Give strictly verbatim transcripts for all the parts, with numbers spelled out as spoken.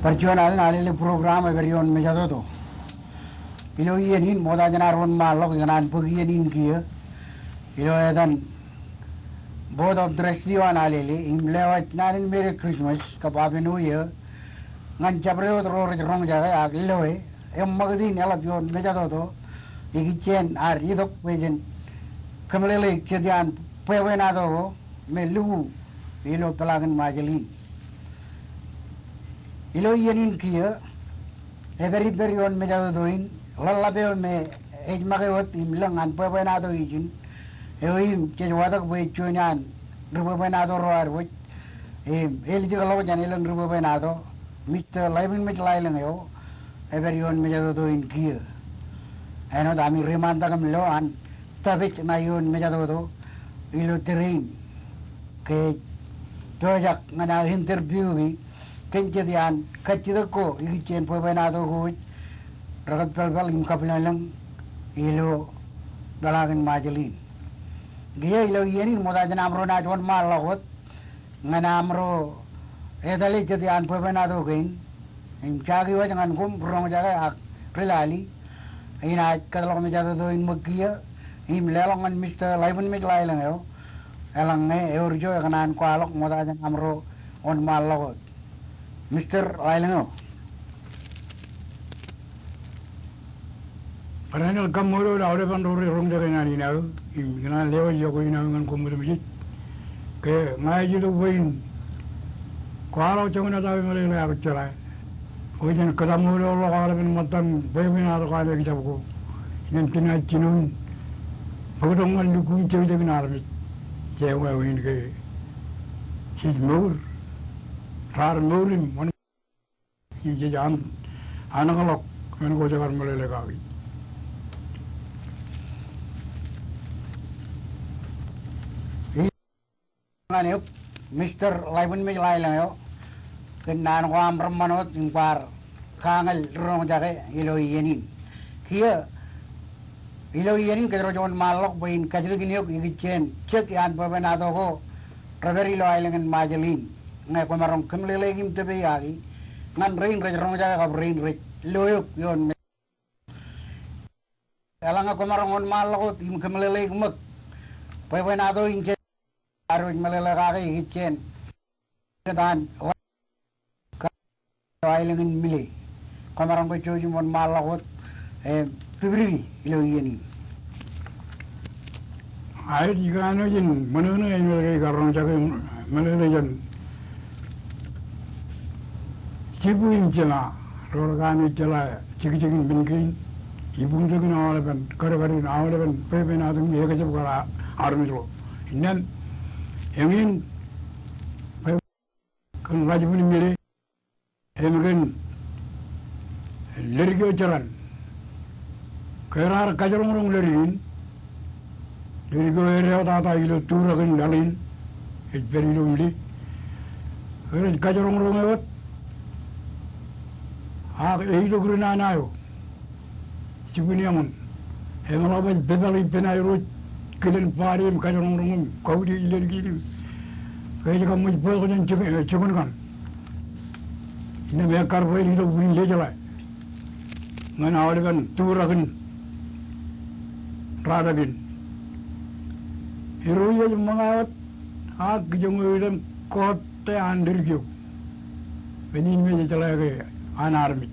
Bar juon alen alele program ej pād ioon mejatoto. Ilo iien in ṃokta jān ad wōnṃaanḷọk ikōṇaan bōk iien in kiiō ilo etan Board of Trustee eo an alele im lewōj naan in Merry Christmas kab Happy New Year ñan jabdewōt ro rej roñjake ak loe eṃṃakūt in eḷap ioon mejatoto ikijjien ad itok bwe jen kōmeḷeḷeik jet iaan bwebwenato ko me lukkuun ilo peḷaakin Ṃajeḷ in. Ilo iien in kiiō epād ippād ioon mejatoto in ḷōḷḷap eo me ej make wōt im lōñ an bwebwenato ijin eo im jej watōk bwe ej juon iaan ri bwebwenato ro ad wōj im elijekḷọk jān elōñ ri bwebwenato, Mister Laibinmej Lailōñ eo epād ioon mejatoto in kiiō. Āinwōt ami reiṃaantak im lo an tōpej ṇa ioon mejatoto ilo tōre in ke ej pojak ñan aō interview e kōn jet iaan kajjitōk ko ikijjien bwebwenato ko wōj rekōppaḷpaḷ im kabwilōñlōñ ilo peḷaakin Ṃajeḷ in. Kiiō ilo iien in ṃokta jān amro naaj wōnṃaanḷọk wōt ñan amro etale jet iaan bwebwenato kein im jaki wōj ñan koṃ ri roñjake ak ri lali inaaj kōtḷọk mejatoto in ṃōk kiiō im leḷọk ñan Mister Laibinmej Lailōñ eo eḷaññe ewōr ijo ekōṇaan kwaḷọk ṃokta jān amro wōnṃaanḷọk wōt. Mister Lailōñ eo. Barāinwōt kaṃṃoolol aolepen ro rej roñjake naan in aō im ikōṇaan lewōj iọkwe in aō ñan koṃ otemjej. Ke ña ij itok bwe in kwaḷọk joñan ta eo emeḷeḷe aō jeḷā bwe jen kōtaṃoolol ḷọk aolepen ṃōttan bwebwenato ko an ekjab ko inaaj jinoin bōktok ñan lukkuun jekjekin armej jeiū eo in ke jej mour, raar mour im im jej an, anōkḷọk men ko jekar meḷeḷe kaki. Ñan eok, Mister Laibinmej Lailōñ eo, kōn naan ko aṃ reṃṃan wōt im kwaar kañōl ri roñjake ilo iien in. Kiiō ilo iien in kōjro ej wōnṃaanḷọk bwe in kajjitōkin eok ikijjien jek iaan bwebwenato ko rej pād ilo aelōñ in Ṃajeḷ in ñe kwōmaroñ kōmeḷeḷeik im tōpe kaki ñan rein rej roñjake kab rein rej lo eok ioon me. Eḷaññe kwōmaroñ wōnṃaanḷọk wōt im kōmeḷeḷeik ṃōk bwebwenato in jet ad wōj meḷeḷe kake ikijjien jet an aelōñ in Mile. Kwōmaroñ kōj jouj im wōnṃaanḷọk wōt, e, tipdiki ilo iien in. Aet, ikōṇaan wōj in ṃōṇōṇō āinwōt ke ikar roñjake meḷeḷe jān Jibu im Jema ro rekanooj jeḷā jekjekin men kein, ibuñtōkin aolepen, kadkadin aolepen bwebwenato im ekjab kar armej ro. Innām eñin kōn ḷajibwin Mile im kōn ledik eo jeran. Ke raar kajroñroñ ledik in, ledik eo edewōt tata ilo tūrakin laḷ in ej pād ilo Mile. Ke rej kajroñroñ e wōt ak eitok ri nana eo jibwin eṃṃan. Emeḷap ej pepaḷ ippān aerro kilen body im kajroñroñ im kautiej ledik in im ke ej kaṃṃooj bōk jān jibwin, e, jibwin kaṇ. Innām ekkar bwe en itok bwe in lejeḷā ñan aolepen tūrakin raelep in. Erro ej ṃōñā wōt ak kijoñ eo item kọọte an ledik eo. Men in me jejeḷā ke an armej.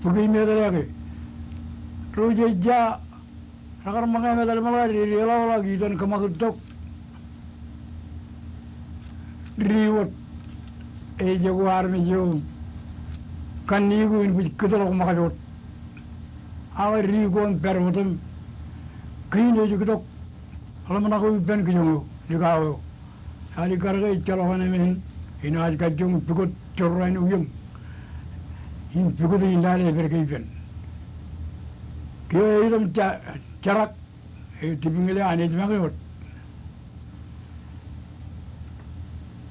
Bōk im etal ke ro ej ja rekar ṃōñā im etal meḷeḷe, rej eḷapḷọk itan kōṃakūt tok. Ri wōt ejako armej eo kanniōk in bwe ej kōtḷọk ṃōkaj wōt. Ak ri ko im pād wōt im kein ej kōtḷọk ḷōmṇak eo ippān kijoñ eo, likao eo. Ear kar ke ejjeḷọk eṇ eṃṃan, inaaj kajjioñ pukot jorrāān eo iōñ im pukot in lale epād ke ippān. Kiiō eo item ja-, jerak eo tipiñle an ej make wōt.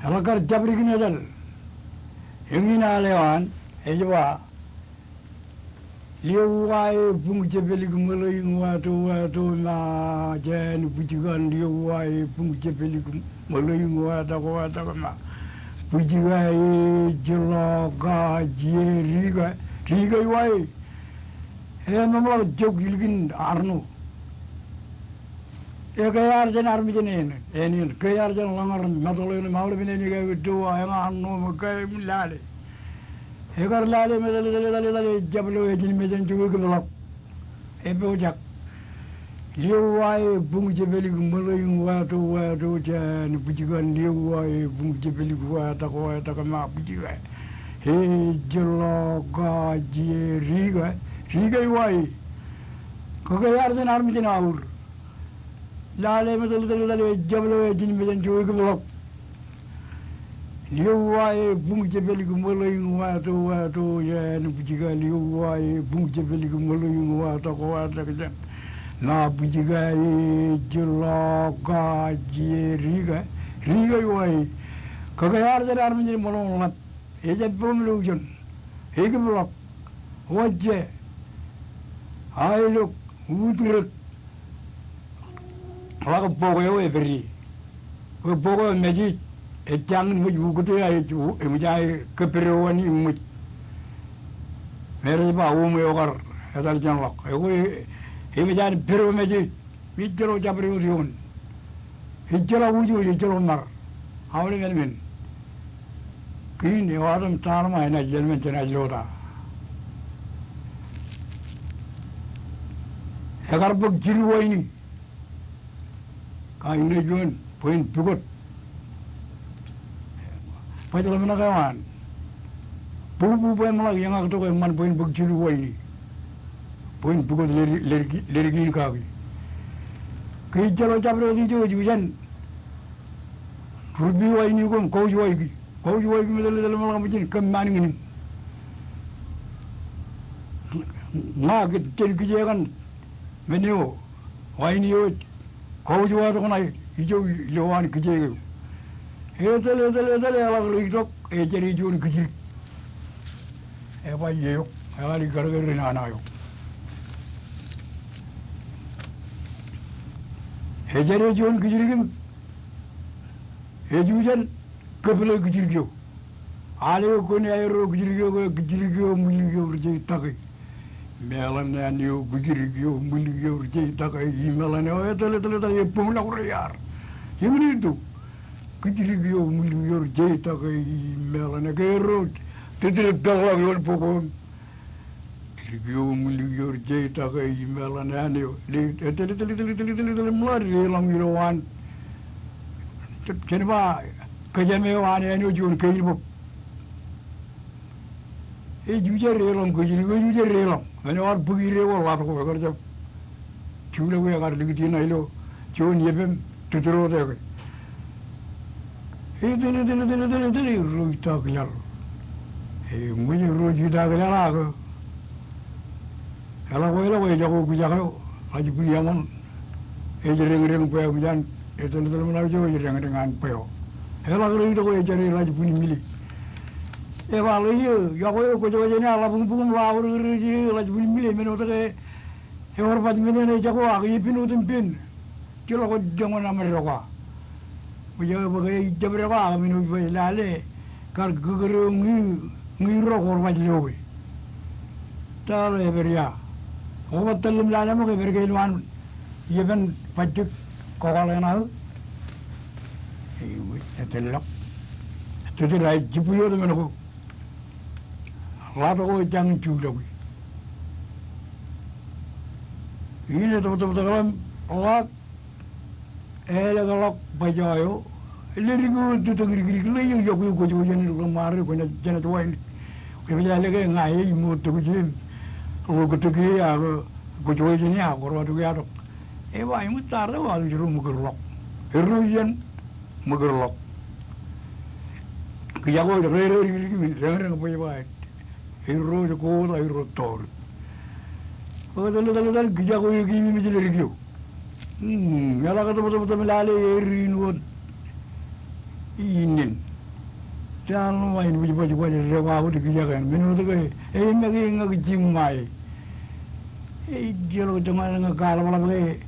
Eḷak kar jabdikōn etal. Eñin al eo an ej ba, Liuwa e buñ jepel ṃōḷōiñ wāto wāto ma jān bwijkan, liuwa e buñ jepel ṃōḷōiñ wātok wātok ma. Bwijka, ejjeḷọk, ka, je, dika, dika eo aō. Emeḷọk jok ilikin Arṇo. Ekar jān armej eṇ, eṇ, eṇ, ekar jān ḷōñar metal eṇ im aolepen eṇ ekāākwe to, eñin Arṇo im ekāākwe im lale. Ekar lale im etale, etale, etale, etale, ejjab lo ejin mejān ijo ekipḷọk. Epojak. Liuwa e buñ jepālik ṃōḷōñ, wa to, wa to jān bwijkan, liuwa e buñ jepālik, wa tok, wa tok, ma bwijka. Ejjeḷọk, ka, je, dika, dika eo aō. Kōkā ear jān armej eṇ aur. Lale im etale, etale, etale, ejjab lo ejin mejān ijo ekipḷọk. Liuwa e buñ jepālik ṃōḷōñ, wa to, wa to jān bwijka, liuwa e buñ jepālik ṃōḷōñ, wa tok, wa tok jān, ma bwijka, ejjeḷọk, ka, je, dika, dika eo aō. Kōkā ear jān armej eṇ ṃōḷoñḷap. Ejab bōk im ilo ocean. Ekipḷọk. Wōjje. Aelok. Utrōk. Ḷak bok eo epād ie. Bwe bok eo emej ej, ej jañin ṃōj ukōte, ej, eṃōj aer kōppād eo an im ṃōj. Im rej ba, oṃ eo kar etal jān ḷọk. Ekwe, eṃōj an pād eo emej ej, ejjeḷọk jabdewōt eoon. Ejjeḷọk ujooj, ejjeḷọk mar. Aolep men. Kein eo aō im Tarma enaaj lelōñ jān ajlota. Ekar bōk jidik waini. Kain eo juon bwe en pukot. Baj ḷōmṇak eo an. Bōkbōk bwe eṃḷak iñak tok eṃṃan bwe en bōk jidik waini. Bwe en pukot leddik, leddik, leddik in kaki. Ke ejjeḷọk jabdewōt ijo ej ijan. Rupi waini ko im kaujuwaiki. Kaujuwaiki im etale, etale im ḷak ṃōjin kōmmaanñin im. Ña kōj, jān kōj eo kaṇ men eo. Waini eo ej kaujuwatok ṇae ijo ilowaan kōj eo. Etale, etale, etale, eḷak ḷōñitok, ejjad juon kijidik. Eba iiō eok, eḷak ikar ke ri nana eo. Ejjad juon kijidik im ejujen kōpile kijidik eo. Al eo kōn aerro kijidik eo ke, kijidik eo ṃwilik eo ri jeitake. Meḷan eo an eo kijidik eo ṃwilik eo ri jeitake, i meḷan eo, etale, etale, etale, ebuñ ḷọk ro iar. Eñin ito. Kijidik eo ṃwilik eo ri jeitake, i meḷan eo ke erro tōtōl peḷḷọk ioon bok eo. Kijidik eo ṃwilik eo ri jeitake, i meḷan eo an eo. Etale, etale, etale, etale, etale, etale, ṃōḷa deḷọñ ilowaan. Jen ba kōjām eo an eo juon kein bōk. Ejuje deḷọñ kijidik eo, ejuje deḷọñ. Men eo ear bōk ide ko ḷak ko, ekar jab juḷọk e, ekar likūti ṇa ilo juon iepem tūtūrote ke. Etale, etale, etale, etale, etale, erro itaak laḷ. Eṃōj, erro itaak laḷ ak eḷak ko, eḷak ko ejako kujak eo, ḷaj bwin eṃṃan. Ej deñdeñ bwe eo eṃōj an, etale, etale im ḷak ijo ej deñdeñ an bwe eo. Eḷak ḷọk itok ejjad ḷaj bwin mile. Eba ḷọk iiō, jako eo kwōjkwōj eṇ, eḷap bukbuk im ḷak ewōr rej ḷaj bwin mile, men eo tok e, ewōr baj men eṇ ejako ak epen otempen. Ejjeḷọk joñan aṃ dekwa. Bwe eo bwe ke ejjab dekwa ak men eo ej lale, kar kōkōd eo ñi, ñi ro ko ewōr baj loe. Ta ḷe epād ia. Eo baj tōl im lale ṃōk epād ke ilowaan. Iepān bajjek kwaḷ eṇ aō. Eo, etōl ḷọk. Tōtōl, ej jibwi wōt men ko. Ḷak ko ej jañin juḷọki. Ine tōptōp tōkḷọk im ḷak. Elōk ḷọk baj eo. Leddik eo tōtōk dikdik ḷe iiō, iọkwe kwōj wōj eṇ ḷōṃaro, kwōj jenaaj wa eṇ. Kwōj ba ḷe ke ña ij ṃoottok ijin. Ḷoktok e ak kwōj wōj eṇ ak kwōj wa tok iatok. Eba eṃōj tarro wa tok ro ṃōkōr ḷọk. Erro iien ṃōkōr ḷọk. Kijako rej rere dikdik im deñdeñ bwe eba. Erro ej kōta, erro tọọr. Etale, etale, etale, kijako ekimi mej leddik eo. Mm, eḷak tōptōp im lale, erin wōt. Inen. Taan ṃae in bwijbwaj bwaj dekwa wōt kijak eṇ. Men wōt ke, e make ñak jiṃṃae. Ejjeḷọk joñan ñe kaḷapḷap ke,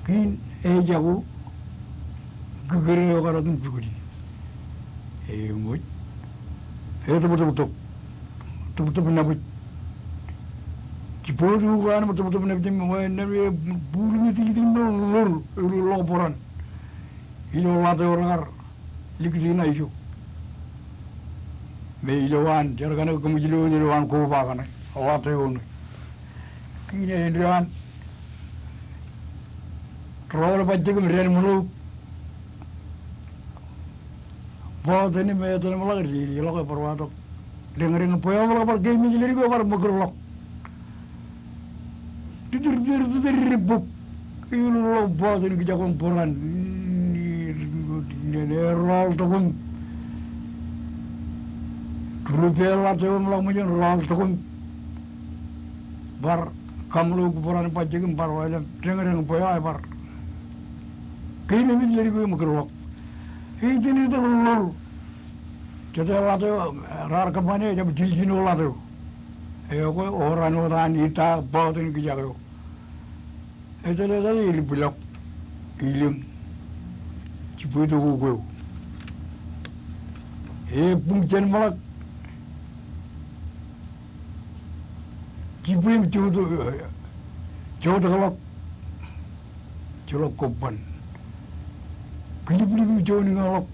kein ejako. Kōkōd eo kar otem pukoti. Eṃōj. E tōptōp tok. Tōptōp nabōj. Jibboñ tok an im tōptōp nabōj im wāween nabōj e buulumi tiltil me ḷoor, ḷoor, ḷoor ḷọk boran. Ilo ḷat eo rekar likūti ṇa ijo. Me ilowaan jar kaṇe kōmwij ilo, ilowaan koba kaṇe. Ḷat eo ṇe. Kiin e ilowaan. Rọọl bajjek im dān ṃōḷook. Bọọt eṇ im etan ṃōḷak, ejjeḷọk, ebar wa tok. Deñdeñ bwe eḷọk, bar keememej leddik eo, bar ṃōkūrḷọk. Tūtūr, tūtūr, tūtūr bok. Ilo ḷọk bọọt eṇ kijak wōn boran. Ṇe, ṇe, rọọl tok im. Rupe ḷat eo im ḷak ṃōj eṇ rọọl tok im. Bar kaṃṃoolol boran bajjek im bar wa ilọk. Deñdeñ bwe eo ebar keememej leddik eo im ṃōkūrḷọk. Ejjeḷọk ḷoor. Jete ḷat eo, raar kōṃṃane, ejjab jiljino ḷat eo. Ekwe, oran wōt an ita bọọt eṇ kijak eo. Etōl, etōl, eḷap ḷọk. Iliṃ. Jibwe tok ukwe eo. Ebuñ jān ṃōḷak. Jibwe im joto, jotok ḷọk. Ejjeḷọk kobban. Kiliplip im joto ḷọk.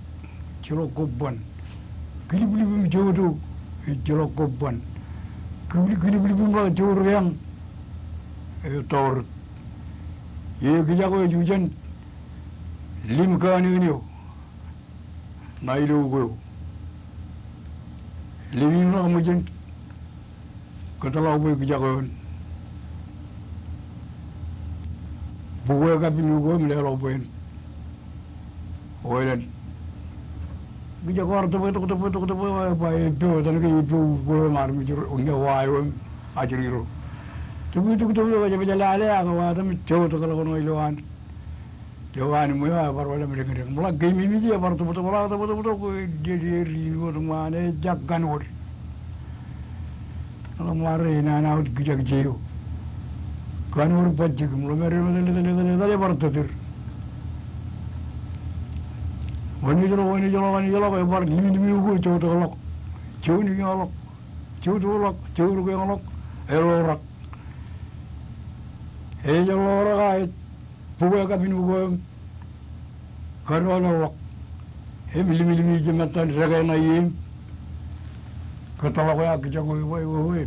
Ejjeḷọk kobban. Kiliplip im joto. Ejjeḷọk kobban. Kili-, kiliplip im ḷọk joto eañ. Eo tọọrōt. E kijak eo ej ujen. Lim kanooj eo. Ṇa ilo ukwe eo. Lim im ḷak ṃōj eṇ. Kōtḷọk bwe kijak eo eṇ. Bukwe kapin ukwe eo im leḷọk bwe en. Oilen. Kijak eo ear tōpwe tok, tōpwe tok, tōpwe tok, ba eppeḷọk, etan ke eppeḷọk ukwe eo im armej ro, ñe wa eo im ajri ro. Tōpwe tok, tōpwe tok, ejjab lale, ak wa tok im jotok ḷọk ṇe ilowaan. Ilowaan ṃweo ebar wōl im deñdeñ. Ṃōḷa keememej ebar tōptōp ḷọk, tōptōp tok, e, e, e, ri wōt ṃaan ejja kanwōd. Ṃōḷa ṃaan ri nana wōt kijak je eo. Kanwōd bajjek im ḷōmād im etal, etal, etal, etal, ebar tōtōr. Wānōjḷọk, wānōjḷọk, wānōjḷọk, ebar limlimio ko jotok ḷọk. Joñan eo ḷọk. Jotok ḷọk, jotok eañ ḷọk. Eḷorak. Ej ḷorak a ej bukwe kapin ukwe eo im kōnono ḷọk. Im limlimiji im etal dekā ṇa ie im kōtḷọk eo ak kijak eo bwe, bwe, bwe,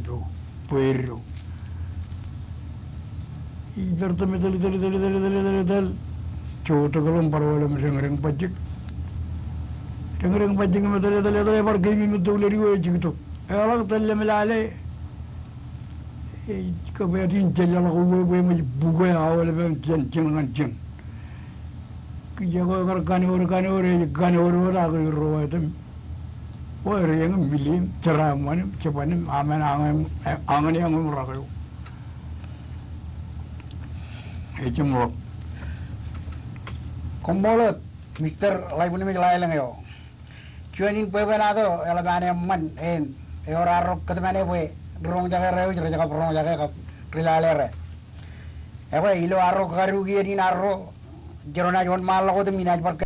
bwe eddo. Ippān tōm etal, etal, etal. Jotok ḷọk im bar wōl im deñdeñ bajjek. Deñdeñ bajjek im etal, etal, etal, ebar keememej tok leddik eo ejjitōk. Eḷak tōl im lale. E, kab ej in jān leḷọk ukwe bwe eṃōj bukwe aolep eañ jān jiṃ ñan jiṃ. Kijak eo ekar kanwōd, kanwōd, ej kanwōd wōt ak ro etan. Wōr eañ im mili im jera eṃṃan im jeban im amen añōn, añōn eañ im rak eo. Ejjeṃḷọk. Koṃṃool wōt, Mister Ḷaibwinimej Ḷaelōñ eo. Juon in bwebwenato eḷap an eṃṃan, en, eo raar ro kōtmāne bwe ri roñjake reo rej kab roñjake kab ri lale re. Ekwe ilo arro kakadukiiō in arro, jen naaj wōnṃaanḷọk wōt im inaaj bar